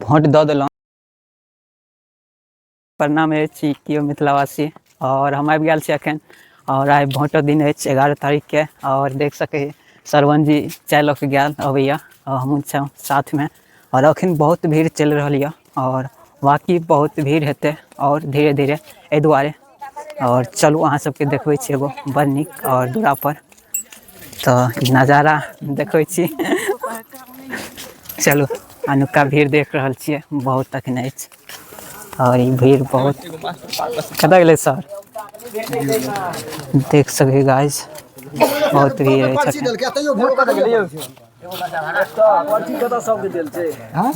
Vote दऽ देलहुँ। प्रणाम अछि केओ मिथिलावासी, आओर हम आबि गेल छी एखन, आओर आइ भोटक दिन अछि 11 तारीखके। आओर देख सकै सरवन जी चाय लऽ के गेल अबैया, आओर हमहूँ छौँ साथमे। आओर अखन बहुत भीड़ चलि रहल यऽ, आओर बाँकी बहुत भीड़ हेतै आओर धीरे धीरे, एहि दुआरे। आओर चलू अहाँ सबके देखबै छी एगो बड़ नीक आओर दूरापर तऽ नजारा देखबै छी। चलू अनुका भीड़ देख रहल छियै, बहुत अखन अछि। आओर ई भीड़ बहुत कतऽ गेलै सर? देख सकै गाइस, बहुत भीड़ अछि अखन।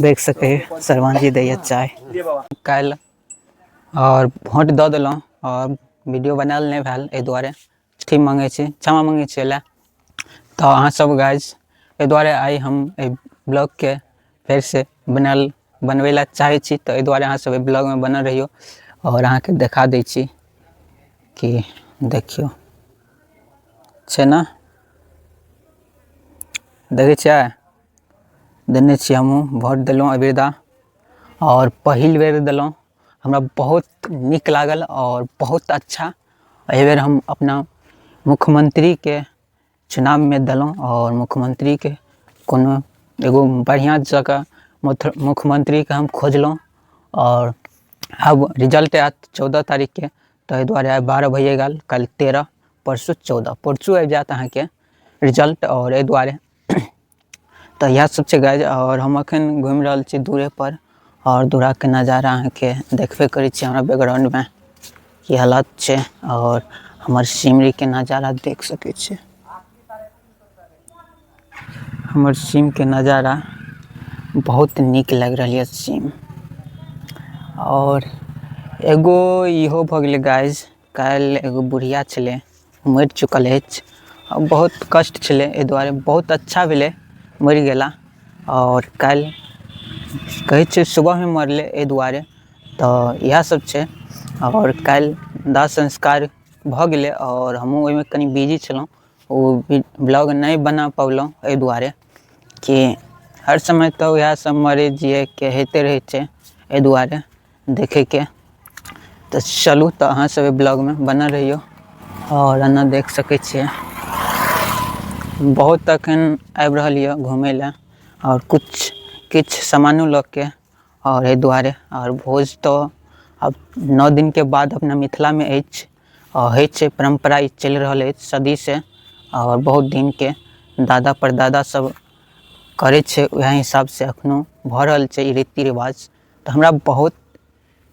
देख सकै सरवान जी दैया चाय। काल्हि आओर भोट दऽ देलहुँ, आओर वीडियो बनायल नहि भेल, एहि दुआरे ठीक माँगै छी, क्षमा माँगै छी लए। तऽ अहाँ सब गाइज, एहि दुआरे आइ हम एहि ब्लॉगके फेरसँ बनायल बनबै लए चाहै छी, तऽ एहि दुआरे अहाँ सब एहि ब्लॉगमे बनल रहियौ। आओर अहाँके देखा दै छी कि देखियौ छै ने, देखै छियै देने छियै हमहूँ भोट देलहुँ अबीरदा, आओर पहिल बेर देलहुँ, हमरा बहुत नीक लागल आओर बहुत अच्छा। एहिबेर हम अपना मुख्यमन्त्रीके चुनावमे देलहुँ, आओर मुख्यमन्त्रीके कोनो एगो बढ़िआँ जकाँ मुख्यमन्त्रीके हम खोजलहुँ। आओर आब रिजल्ट आयत 14 तारीखके, तऽ एहि दुआरे आइ 12 भैए गेल, काल्हि 13, परसू 14, परसू आबि जायत अहाँके रिजल्ट। आओर एहि दुआरे तऽ इएह सब छै गाइज। आओर हम अखन घुमि रहल छी दूरे पर, आओर दूराके नजारा अहाँके देखबे करै छी, हमरा बैकग्राउंडमे की हालत छै। आओर हमर सीनरीके नजारा देख सकै छी, हमर सीमके नजारा बहुत नीक लागि रहल यऽ सीम। आओर एगो इहो भऽ गेलै गाइज, काल्हि एगो बुढ़िया छलै, मरि चुकल अछि, बहुत कष्ट छलै, एहि दुआरे बहुत अच्छा भेलै मरि गेला। आओर काल्हि कहै छै सुबहमे मरलै, एहि दुआरे तऽ इएह सब छै। आओर काल्हि दाह संस्कार भऽ गेलै, आओर हमहूँ ओहिमे कनि बिजी छलहुँ, ओ ब्लॉग नहि बना पौलहुँ, एहि दुआरे कि हर समय तऽ वएह सब मरै जियैके होइते रहै छै, एहि दुआरे देखैके। तऽ चलू, तऽ अहाँ सब ब्लॉगमे बनल रहियौ। आओर एना देख सकै छियै, बहुत अखन आबि रहल यऽ घुमै लए, आओर कुछ किछु सामानो लऽ के, आओर एहि दुआरे। आओर भोज तऽ आब 9 दिनके बाद अपना मिथिलामे अछि, आओर होइ छै परम्परा, ई चलि रहल अछि सदीसँ, आओर बहुत दिनके दादा परदादा सब करै छै, वएह हिसाबसँ एखनो भऽ रहल छै ई रीति रिवाज। तऽ हमरा बहुत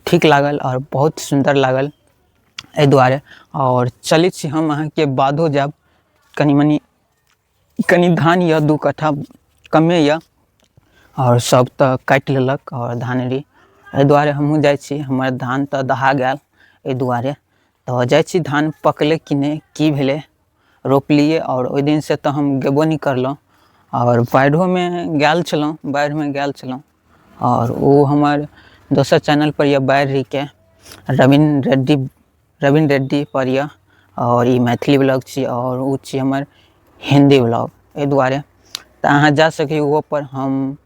ठीक लागल आओर बहुत सुन्दर लागल एहि दुआरे। आओर चलै छी हम अहाँके बाधो जायब, कनि मनि कनि धान यऽ, 2 कट्ठा कमे यऽ, आओर सब तऽ काटि लेलक आओर धान री, एहि दुआरे हमहूँ जाइ छी। हमर धान तऽ दहा गेल, एहि दुआरे तऽ जाइ छी। धान पकलै कि नहि, की भेलै, रोपलियै, आओर ओहि दिनसँ तऽ हम गेबो नहि करलहुँ। आओर बाढ़िओमे गेल छलहुँ, बाढ़िमे गेल छलहुँ, आओर ओ हमर दोसर चैनलपर यऽ, बाढ़िके रवीन रेड्डी, रवीन रेड्डी पर यऽ। आओर ई मैथिली ब्लॉग छी, आओर ओ छी हमर हिन्दी ब्लॉग, एहि दुआरे तऽ अहाँ जा सकी ओहोपर, हम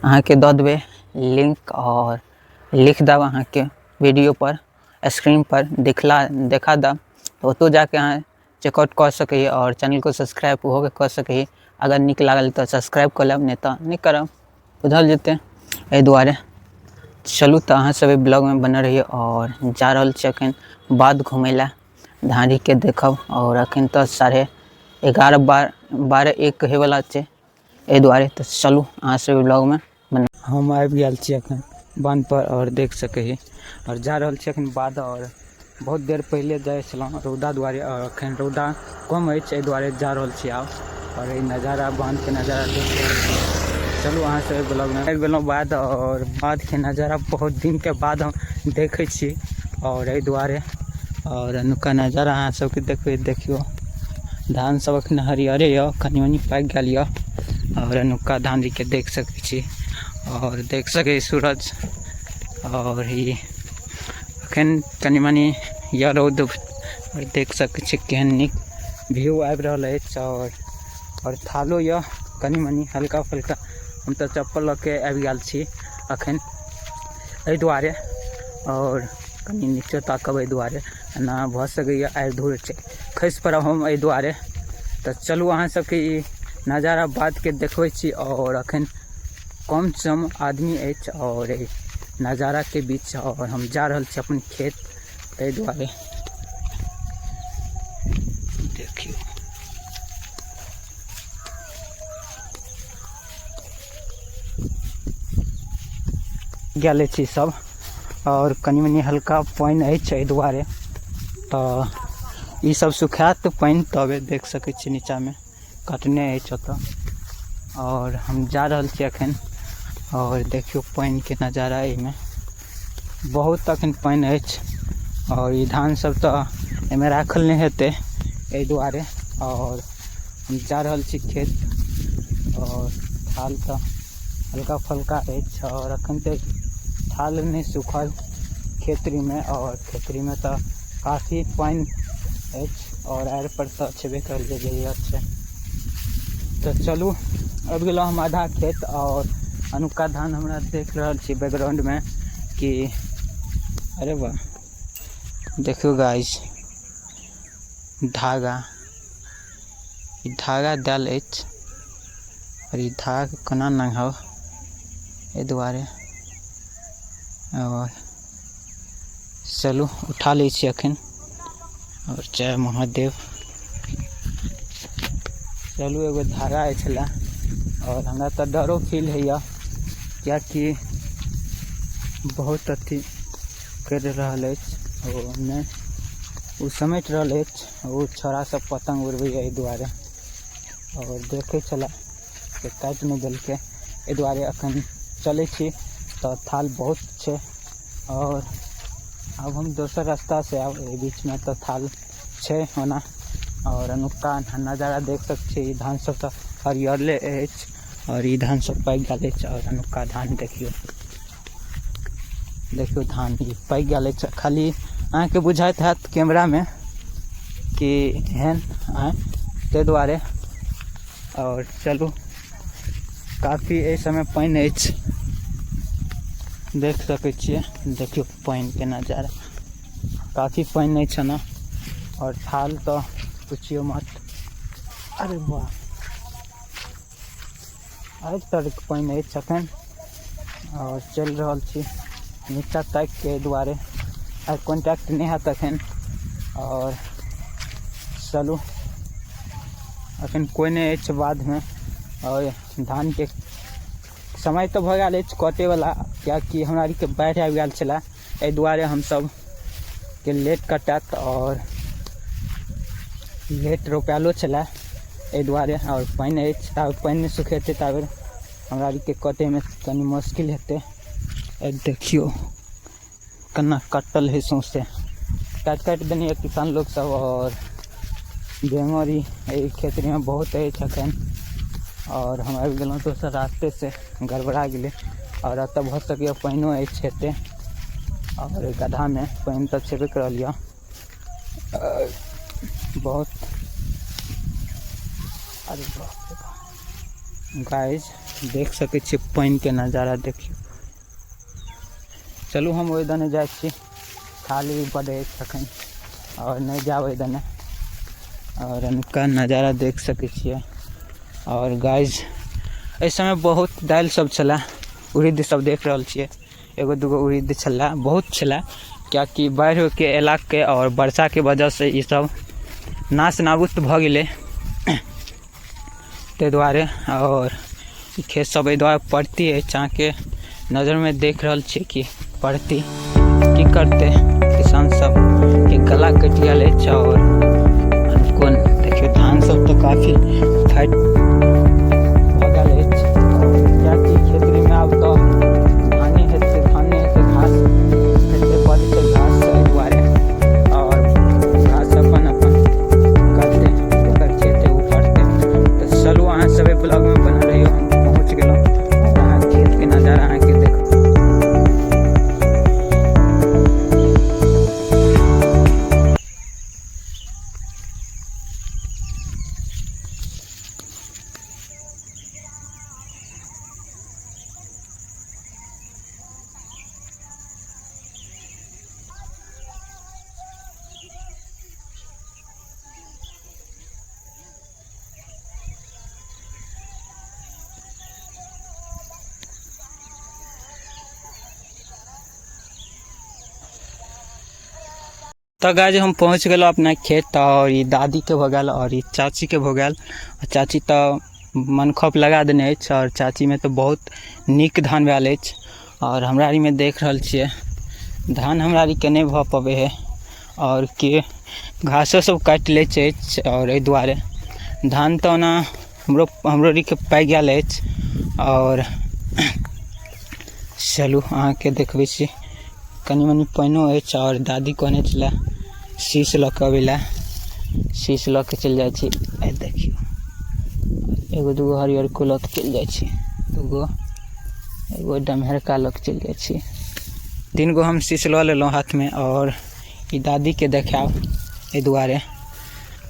अहाँके दऽ देबै लिंक, आओर लिख देब अहाँके वीडियोपर, स्क्रीनपर देखला देखा देब, तऽ ओतहु जाके अहाँ चेकआउट कऽ सकैए, आओर चैनलके सब्सक्राइब ओहोके कऽ सकैए। अगर नीक लागल तऽ सब्सक्राइब कऽ लेब, नहि तऽ नहि करब, बुझल जेतै। एहि दुआरे चलू, तऽ अहाँ सब एहि ब्लॉगमे बनल रहियौ। आओर जा रहल छी अखन बाध घुमै लए, धारीके देखब। आओर अखन तऽ 11:30, 12, 1 होइवला छै, एहि दुआरे तऽ चलू अहाँ सब ब्लॉगमे बना। हम आबि गेल छी अखन बान्ह पर, आओर देख सकै छी, आओर जा रहल छी अखन बाध। आओर बहुत देर पहिले जाइ छलहुँ रौदा दुआरे, आओर अखन रौदा कम अछि, एहि दुआरे जा रहल छी आब। आओर ई नजारा, बान्हके नजारा देख रहल छी। चलू अहाँ सब ब्लॉगमे। आबि गेलहुँ बाध, आओर बाधके नजारा बहुत दिनके बाद हम देखै छी, आओर एहि दुआरे। आओर एनुका नजारा अहाँ सबके देखबै, देखियौ धान सब अखन हरियरे यऽ, कनि मनि पाकि गेल यऽ। आओर एनुका धान के देख सकै छी, आओर देख सकै छी सूरज। आओर ई अखन कनि मनि यऽ रौद, आओर देख सकै छी केहन नीक व्यू आबि रहल अछि। आओर थालो यऽ कनि मनि हल्का फुल्का। हम तऽ चप्पल लऽ के आबि गेल छी, अखन एहि दुआरे। आओर कनि नीचो ताकब एहि दुआरे, एना भऽ सकैए आड़ि धूर छै, खसि पड़ब हम एहि दुआरे। तऽ चलू अहाँ सबके ई नजारा बादके देखबै छी। आओर अखन कम सम आदमी अछि आओर एहि नजाराके बीच, आओर हम जा रहल छी अपन खेत, ताहि दुआरे देखियौ। गेले छी सब, आओर कनि मनि हल्का पानि अछि एहि दुआरे, तऽ ई सब सुखायत पानि तबे देख सकै छी। नीचाँमे कटने अछि ओतऽ, आओर हम जा रहल छी एखन। आओर देखियौ पानिके नजारा, एहिमे बहुत अखन पानि अछि, आओर ई धान सब तऽ एहिमे राखल नहि हेतै एहि दुआरे। आओर हम जा रहल छी खेत, आओर थाल तऽ हल्का फल्का अछि, आओर अखन तऽ थाल नहि सुखल खेतरीमे, आओर खेतरीमे तऽ काफी पानि अछि, आओर आड़ि पर तऽ छेबे करल जे छै। तऽ चलू आबि गेलहुँ हम आधा खेत, आओर अनुका धान हमरा देख रहल छी बैकग्राउंडमे कि अरे वाह। देखियौ गाइस, धागा, ई धागा देल अछि, आओर ई धागाके कोना नंघब एहि दुआरे। आओर चलू उठा लै छी अखन, आओर जय महादेव। चलू एगो धागा अछि लए, आओर हमरा तऽ डरो फील होइए किएकि बहुत अथी करि रहल अछि, ओ नहि ओ समेट रहल अछि, ओ छौड़ा सब पतङ्ग उड़बैए एहि दुआरे, आओर देखै छलै से काटि नहि देलकै एहि दुआरे। अखन चलै छी तऽ थाल बहुत छै, आओर आब हम दोसर रास्तासँ आयब, एहि बीचमे तऽ थाल छै ओना। आओर अनुका नजारा देख सकै छी, ई धान सब तऽ हरियरले अछि, आओर ई धान सब पाकि गेल अछि। आओर अनुका धान देखियौ, देखियौ धान ई पाकि गेल अछि। खाली अहाँके बुझाइत हैत कैमरामे कि एहन आँय, ताहि दुआरे। आओर चलू काफी एहि समय पानि अछि, देख सकै छियै। देखियौ पानिके नजारा, काफी पानि अछि ने, आओर थाल तऽ पुछियौ मत। अरे वाह, एहि तरहके पानि अछि अखन। आओर चलि रहल छी नीचाँ ताकिके, एहि दुआरे आइ कॉन्टैक्ट नहि हैत अखन। आओर चलू अखन कोइ नहि अछि बाधमे, आओर धानके समय तऽ भऽ गेल अछि कटैवला, किएकि हमरा आरके बाढ़ि आबि गेल छलै, एहि दुआरे हमसभके लेट कटायत आओर लेट रोपायलो छलै एहि दुआरे। आओर पानि अछि, ताबे पानि नहि सुखेतै ताबे हमरा आरके कटैमे कनि मुश्किल हेतै। देखियौ केना कटल हइ, सौँसे काटि काटि देने यऽ किसान लोक सब। आओर बेमारी एहि क्षेत्रमे बहुत अछि अखन। आओर हम आबि गेलहुँ दोसर रास्तेसँ, गड़बड़ा गेलै। आओर एतऽ भऽ सकैए पानिओ अछि हेतै, आओर गड्ढामे पानि तऽ छेबे करल यऽ बहुत। अरे बाप रे बाप, गाइस देख सकै छियै पानिके नजारा देखियौ। चलू हम ओहि दने जाइ छी, खाली बड अछि अखन, आओर नहि जायब ओहि दने। आओर अनुका नजारा देख सकै छियै। आओर गाइस एहि समय बहुत दालि सब छलै, उड़ीद सब देख रहल छियै, एगो दूगो उड़ीद छलै, बहुत छलै, किएकि बाढ़िके अयलाके आओर वर्षाके वजहसँ ई सब नाश नाबूद भऽ गेलै ताहि दुआरे। आओर ई खेत सब एहि दुआरे परती अछि, अहाँके नजरमे देख रहल छियै कि परती की करतै किसान सबके गला कटि गेल अछि। आओर कोन देखियौ धान सब तऽ काफी फाटि भऽ गेल अछि, किएकि खेतमे आब तऽ धाने हेतै, धान नहि हेतै घास हेतै, बड छै घास एहि दुआरे। आओर घास अपन अपन करतै, जकर खेत ओ करतै। तऽ चलू अहाँ सब एहि ब्लॉगमे बनल रहियौ। हम पहुँच गेलहुँ, अहाँ खेतके नजारा अहाँके देख। तऽ गाइस हम पहुँच गेलहुँ अपना खेत आओर ई दादीके भऽ गेल आओर ई चाचीके भऽ गेल। चाची तऽ मनखप लगा देने अछि आओर चाचीमे तऽ बहुत नीक धान भेल अछि। आओर हमरा आरीमे देख रहल छियै धान हमरा आरीके नहि भऽ पबै हइ आओर के घासो सब काटि लै अछि आओर एहि दुआरे धान तऽ ओना हमरो हमरो आरीके पाकि गेल अछि। आओर चलू अहाँके देखबै छी, कनि मनि पानिओ अछि। आओर दादी कहने छलै शीश लऽ कऽ अबै लए, शीश लऽ कऽ चलि जाइ छी। आइ देखियौ एगो दूगो हरियरको लऽ कऽ चलि जाइ छी, दूगो एगो डमहरका लऽ कऽ चलि जाइ छी। 3 गो हम शीश लऽ लेलहुँ हाथमे आओर ई दादीके देखायब एहि दुआरे।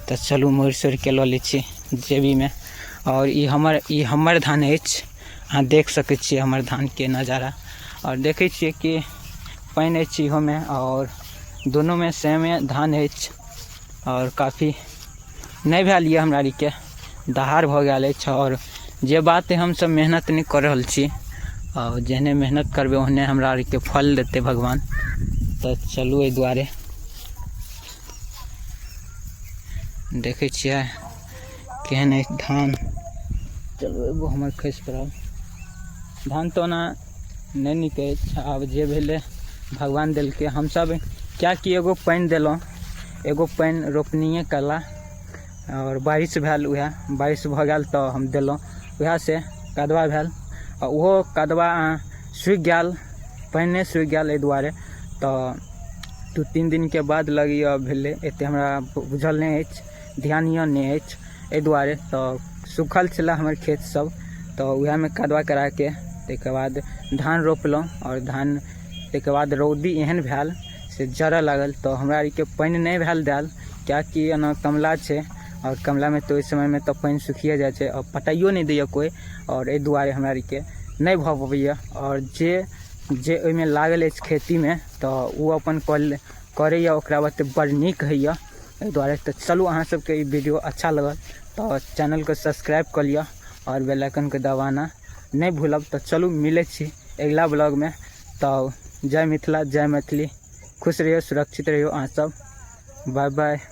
तऽ चलू मोड़ि सोड़िके लऽ लै छी जेबीमे। आओर ई हमर धान अछि, अहाँ देख सकै छियै हमर धानके नजारा। आओर देखै छियै कि पानि अछि इहोमे आओर दुनूमे सेमे धान अछि। आओर काफी नहि भेल यऽ हमरा आरीके, दहार भऽ गेल अछि। आओर जे बात हमसब मेहनत नहि कऽ रहल छी, आओर जेहने मेहनत करबै ओहने हमरा आरीके फल देतै भगवान। तऽ चलू एहि दुआरे देखै छियै केहन अछि धान। चलू एगो हमर खसि पड़ल धान तऽ ओना नहि नीक अछि। आब जे भेलै भगवान देलकै। हमसब किएकि एगो पानि देलहुँ, एगो पानि रोपनिए कला आओर बारिश भेल, उएह बारिश भऽ गेल तऽ हम देलहुँ, उएहसँ कदवा भेल आओर ओहो कदवा सुखि गेल, पानि सुखि गेल एहि दुआरे। तऽ 2-3 दिनके बाद लगैए भेलै, एतेक हमरा बुझल नहि अछि, ध्यान यऽ नहि अछि एहि दुआरे। तऽ सुखल छलै हमर खेत सब, तऽ उएहमे कदवा कराके ताहिके बाद धान रोपलहुँ। आओर धान ताहिके बाद रौदी एहन भेल से जरऽ लागल, तऽ हमरा आरके पानि नहि भेल देल, किएकि एना कमला छै आओर कमलामे तऽ ओहि समयमे तऽ पानि सुखिए जाइ छै आओर पटाइयो नहि दैए कोइ, आओर एहि दुआरे हमरा आरके नहि भऽ पबैए। आओर जे ओहिमे लागल अछि खेतीमे तऽ ओ अपन करैए, ओकरा बाद तऽ बड़ नीक होइए एहि दुआरे। तऽ चलू अहाँ सबके ई वीडियो अच्छा लगल तऽ चैनलके सब्सक्राइब कऽ लिअ आओर बेल आइकनके दबाना नहि भूलब। तऽ चलू मिलै छी अगिला ब्लॉगमे। तऽ जय मिथिला, जय मैथिली। खुश रहियौ, सुरक्षित रहियौ अहाँ सब। Bye bye.